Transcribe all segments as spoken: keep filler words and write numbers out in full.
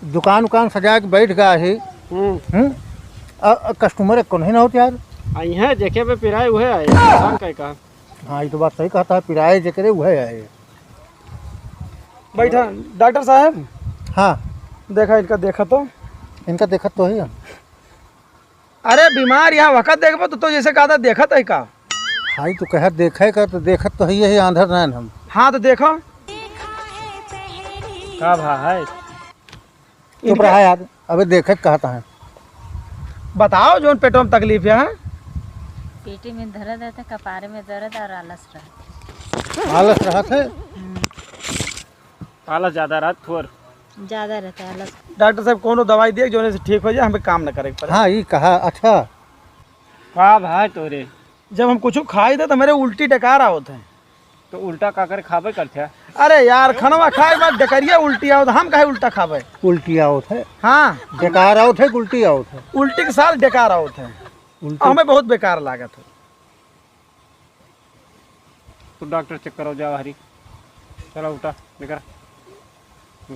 दुकान उकान सजा के बैठ गया है। हम्म। हम्म? अ, अ, customer एक को नहीं ना होत यार। आई हैं, जेके पे पिराए उहे आए, इंसान का का। हाँ, ये तो बात सही कहता है, पिराए जेकरे उहे आए। बैठा, डॉक्टर साहब। हाँ। देखा, इनका देखा तो। इनका देखत तो है। अरे, बीमार यहाँ वक्त देखबो तो, तो जैसे कहा था, देखत है का? हाँ, तू कह देखे का, तो देखत तो है, यही आंधर नैन हम। हाँ, तो देखो। का भा है? चुप इनके रहा यार, अबे देखत कहता है। बताओ, जोन पेटों में तकलीफ है। पेटी में दर्द है, तो कपारे में दर्द और आलस रहत। आलस रहत है? हम्म। आलस ज्यादा रहत, थोर। ज्यादा रहता है आलस। डॉक्टर साहब, कोनो दवाई दिए, जोने से ठीक हो जाए, हमें काम न करे के पड़े। हाँ, ये कहा, अच्छा। का भा तोरे? जब हम कुछ खाई थे, तो मेरे उल्टी डकार आवत है। तो उल्टा का करे खाबे करते हैं? अरे यार, खनवा खाए के बाद डकरिया उल्टी आवत, हम काहे उल्टा खाबे? उल्टी आवत है? हाँ। डकार आवत है कि उल्टी आवत है? उल्टी के साथ डकार आवत है। उल्टी? हमें बहुत बेकार लागत है। तो डॉक्टर चेक कराओ, जाओ हरी। चलो उठा, निकर।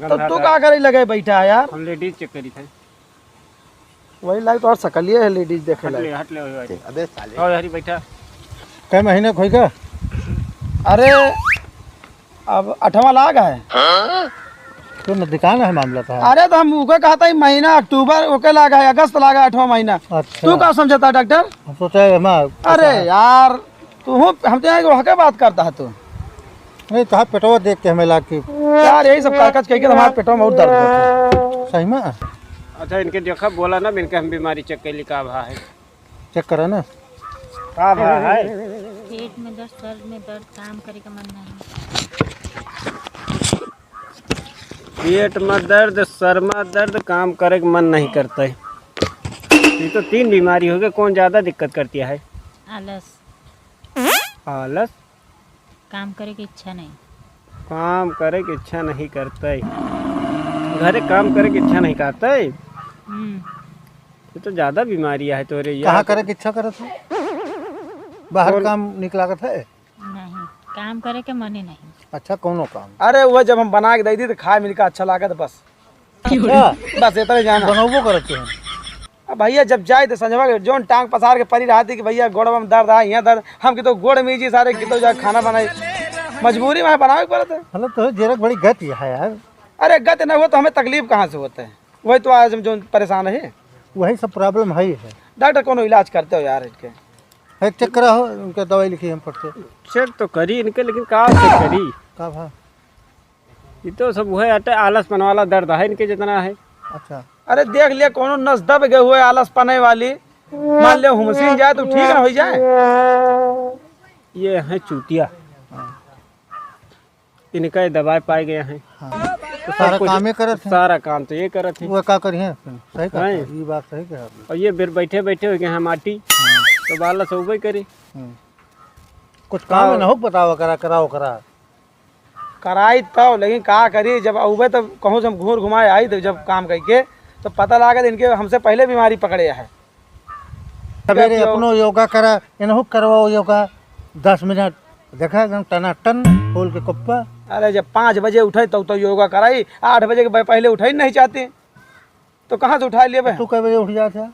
तो तू का करे लगे बैठा है यार? हम लेडीज चेक करी थे। वही लाइट और सकलिए है लेडीज देखे हट ले, लायक। हट ले, वही, वही। अबे साले। आओ हरी बैठा। कै महीने खोई का? अरे, अब अठवा लाग है। तो नजदीकान है मामला तो। अरे, तो हम उके कहता ही महीना अक्टूबर, ओके लाग है, अगस्त लाग है, अठवा महीना। अच्छा। तू का समझता है, डॉक्टर? हम सोचा है, हम अरे यार, तू हूँ, हम तो यहाँ के वहाँ के बात करता है तू। नहीं, कहा पेटवा देख के हमें लाग की। यार, यही सब कागज कह के हमारे पेटवा में बहुत दर्द होता है। सही में? अच्छा, इनके देखा, बोला ना, इनके हम बीमारी चेक कर ली, का भा है। चेक करा ना। का भा है? पेट में दर्द, सर में दर्द, काम करे का मन नहीं। पेट में दर्द, सर में दर्द, काम करे का मन नहीं करता है। ये तो तीन बीमारी हो गई, कौन ज्यादा दिक्कत करती है? आलस। आलस? काम करे के इच्छा नहीं। काम करे के इच्छा नहीं करते। घरे काम करे के इच्छा नहीं करते। हम्म। ये तो ज्यादा बीमारी है तोरे यार। कहाँ करे के इच्छा करत है? बाहर कौन काम निक लागत है? नहीं, काम करे के मन ही नहीं। अच्छा, कौनो काम? अरे, वो जब हम बना के दे दी तो खाए मिल के अच्छा लागत बस। अच्छा। बस इतना ही जाना। बनौबो करत हैं। अब भैया जब जाए तो संजवा के जोन टांग पसार के परी रहती कि भैया गोड़वा में दर्द है, यहाँ दर्द, हम कितो गोड़ मीजी सारे कितो जा खाना बनाई। मजबूरी में बनावे के पड़त है। मतलब तो जेरक बड़ी गति है यार। अरे गति ना हो तो हमें तकलीफ कहाँ से होता है? वही तो आज हम जो परेशान है। वही सब problem है ही है। डॉक्टर कोनो इलाज करते हो यार इनके। एक चेक करा हो, उनके दवाई लिखी हम पढ़ते। चेक तो करी इनके, लेकिन का चेक करी? का भा? ये तो सब वही आटे आलस मन वाला दर्द है इनके जितना है। अच्छा। अरे देख लिया, कोनो नस दब गए हुए आलस पने वाली, मान ले हुमसिन जाए तो ठीक ना हो जाए। ये है चूतिया। हाँ। इनका ये दवाई पाए गए हैं। हाँ। तो सब सारा कुछ, काम ये करत हैं। सारा काम तो ये करत हैं। वो का करिए? सही कहा। नहीं। ये बात सही कहा आपने। और ये बेर बैठे बैठे हो गए हैं माटी। हाँ। तो बाला सोबे करी। हम्म। कुछ काम का ना हो बताओ करा, कराओ करा। कराई तब, लेकिन का करी, जब अउबे तब कहूँ से हम घूर घुमाए आई, तो जब काम करके, तो पता लागे, इनके हमसे पहले बीमारी पकड़े है। सवेरे जब अपनो योगा करा, इनहू करवाओ योगा, दस मिनट, देखा एकदम टनाटन, खोल के कुप्पा। अरे, जब पाँच बजे उठे, तब तो योगा कराई, आठ बजे के पहले उठे ही नहीं चाहते। तो कहाँ से उठा लिए बे? तू कै बजे उठ जात है?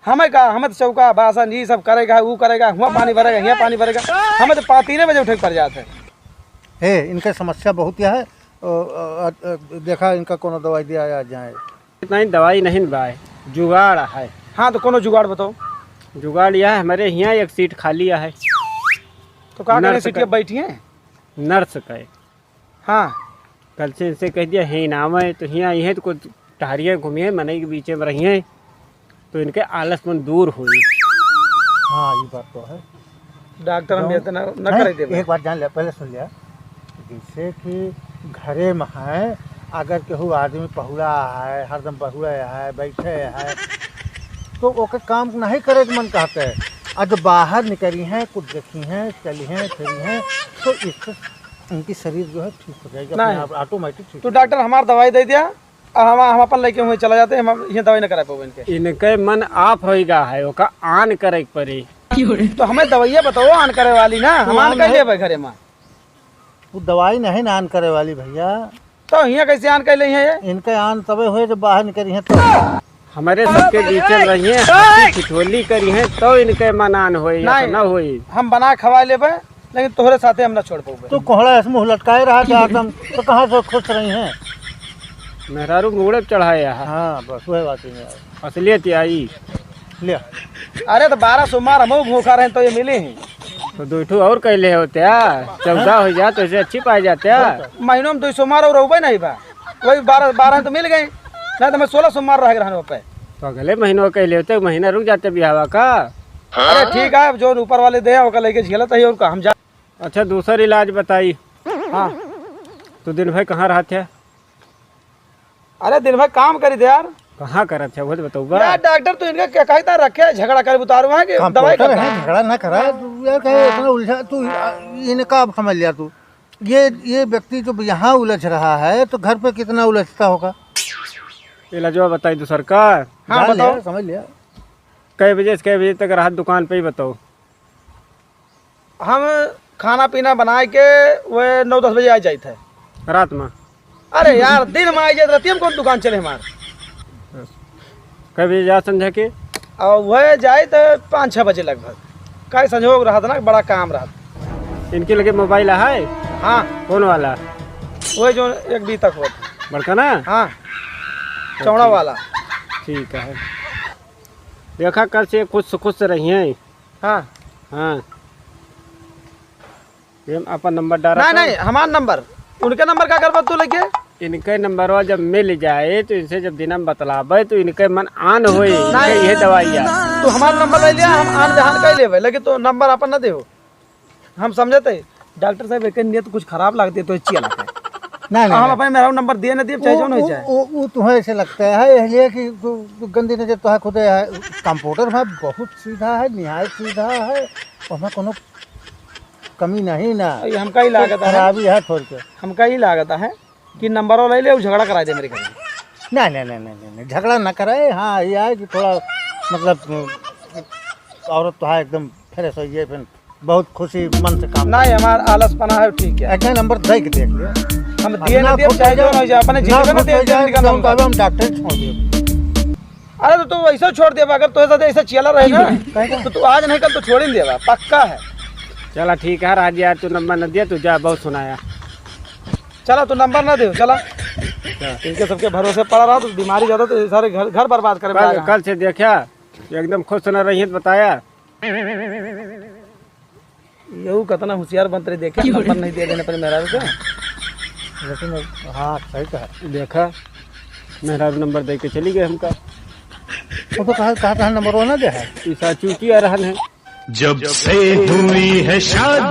हमें का, हमें तो चौका, बासन, ये सब करेगा, वो करेगा, हुआँ पानी भरेगा, हियाँ पानी भरेगा। हमें तो पा-, तीने बजे उठे के पड़ जात है। हे, इनके समस्या बहुत है। अ, अ, अ, देखा, इनका कोनो दवाई दिया या जाए। नहीं, दवाई नहीं बाय, जुगाड़ है। हाँ, तो कोनो जुगाड़ बताओ। जुगाड़ यह है, हमारे हियाँ एक सीट खाली है। तो का करें, नर्स सीट का, पे बैठी हैं? नर्स का। हाँ। कल से इनसे कह दिया, "हे नाम है, तो हियाँ आई है, तो कुछ टहरिए, घूमिए, मनई के बीचे में रहिए, तो इनके आलस मन दूर होई।" हाँ, ये बात तो है। डॉक्टर हम क्यों? इतना न नहीं, करे देबे। एक बात जान ले, पहले सुन लिया। जैसे कि घरे में है, अगर केहू आदमी पहुड़ा है, हरदम बहुड़ा है, बैठे है, तो ओके काम नहीं करे के मन कहते है। और जो बाहर निकली हैं, कुछ देखी हैं, चली हैं, फिरी हैं, तो इससे उनकी शरीर जो है ठीक हो जाएगी, अपने नहीं। आप automatic ठीक तू हो जाएगी। डॉक्टर हमार दवाई दे दिया, अब हम, हम अपन लेके हुए चला जाते, हम अब ये दवाई न करा पावे इनके। इनके मन आप होइगा है, ओका आन करे के पड़ी। तो हमें दवाइयाँ बताओ आन करे वाली ना, हम वो आन आन कर है। लेबे घरे में। वो दवाई नहीं ना आन करे वाली भैया, तो हियाँ कैसे आन कैले हैं ये? इनके आन तबे होए जब बाहर निकली हैं तो। हमरे सबके बीच में रही हैं, हंसी ठिठोली करी हैं, तो इनके मन आन होए या तो नहीं, ना होए। हम बना खवाए लेबे, लेकिन तोहरे साथे हम ना छोड़ पउबे। तू कोहड़ा ऐसे मुँह लटकाए रहा था हरदम, तो कहाँ से खुश रही हैं? मेहरारू मुड़े चढ़ाए यहाँ। हाँ, बस वही बात है यार। असलियत आई। ले। अरे तो बारह सोमार हमहू भूखा रहे तो ये मिली ही। तो दो ठो और कैले होते आ, चौदह हो जात, तो ऐसे अच्छी पाए जाते आ। महीनों में दो सोमार और रहबे नहीं बा, वही बारह, बारह तो मिल गई, नहीं तो मैं सोलह सोमार रह रहन पे। तो अगले महीनों कैले होते, महीना रुक जाते बिहावा का। अरे ठीक है, अब जो ऊपर वाले दे ओका लेके झेलत है और का हम जा। अच्छा, दूसर इलाज बताई। हाँ। तू दिन भर कहाँ रहत है? अरे दिन भर काम करी दे यार। कहाँ करत है, वो तो बतौबा। यार डॉक्टर, तू इनका क्या कहता रखे, झगड़ा कर उतारू है कि दवाई कंपाउंडर करता है, है? झगड़ा ना करा तू यार, कहे इतना उलझा तू, आ, इनका अब समझ लिया तू। ये, ये व्यक्ति जो यहाँ उलझ रहा है तो घर पे कितना उलझता होगा? इलाजवा बताई दूसर का। हाँ, जान बताओ। लिया, समझ लिया। कै बजे से कै बजे तक रहत दुकान पे ही बताओ। हम खाना पीना बनाए के वह नौ दस बजे आ जाइत है। रात में? अरे यार, दिन में आ जाइत, रात में कौन दुकान चले हमार? कै बजे जा संझा के? और वह जाइत पाँच छः बजे लगभग, काहे संजोग रहत ना, बड़ा काम रहत। इनके लगे मोबाइल है? हाँ। कौन वाला? वह जो एक बी तक होत। बड़का ना? हाँ, चौड़ा वाला। ठीक है, देखा कल से खुश खुश रही हैं। हाँ। हाँ। ये अपन नंबर डाला नहीं, था। नहीं, हमार नंबर। उनके नंबर का करबा तू लेके? इनके नंबरवा जब मिल जाए तो इनसे जब दिनम बतलाबे तो इनके मन आन होए, नहीं। इनके यह दवाई है। तू हमार नंबर ले लिया, हम आन जहान का ही लेबे, लेकिन तू नंबर अपन ना देहो। हम समझते हैं, डॉक्टर साहब, एक नियत कुछ खराब लगती है तो चिया लगता है। नहीं, नहीं, हम नहीं। अपने मेहरारू नंबर दिए ना दिए, चाहे वो, जो नहीं वो, चाहे। वो, वो तुम्हें ऐसे लगता है, इसलिए कि तू, तू गंदी नजर तो है खुद है। कंपाउंडर में बहुत सीधा है, निहायत सीधा है, उसमें कोनो कमी नहीं ना। ये हमका ही लागत है। खराबी है थोड़ी के। हमका ही लागत है कि नंबर ले ले और झगड़ा करा दे मेरे घर में। नहीं, नहीं, नहीं, नहीं, नहीं, नहीं, झगड़ा ना करे। हाँ, ये है कि थोड़ा, मतलब, औरत तो है एकदम फ्रेश हो गई, फिर बहुत खुशी मन से काम नहीं, हमार आलसपना है, ठीक है। एक नंबर दे के देख लियो। हम दिए अपना ना दिए, खुश चाहे हो जो जाओ, ना हो जाए, अपने ना जिंदगी में खुश दे हो जाए, दिए, तो हम निकल कहबे हम डॉक्टर छोड़ दियो। अरे तो तू ऐसा छोड़ देबा, अगर तोहे साथे ऐसा चियाला रहे ना, कहेगा? तो तू आज नहीं कल तो छोड़ ही देबा, पक्का है। चला ठीक है राज यार, तू नंबर न दिया, तू जा, बहुत सुनाया। चला तू नंबर ना दे, चला। इनके सबके भरोसे पड़ा रहा तो बीमारी ज्यादा तो सारे घर, घर बर्बाद करे कल, कल से देखा, एकदम खुश न रही तो बताया। यहू कितना होशियार बनत रही, देखे नंबर नहीं दिया देने पर मेहरारू के। लेकिन हाँ, सही कहा। देखा, मेहरारू नंबर दे के चली गई हमका। वो तो कहा, कहा, कहा नंबर वो ना दे है। ईसा चूतिया रहन है। जब से हुई है शादी।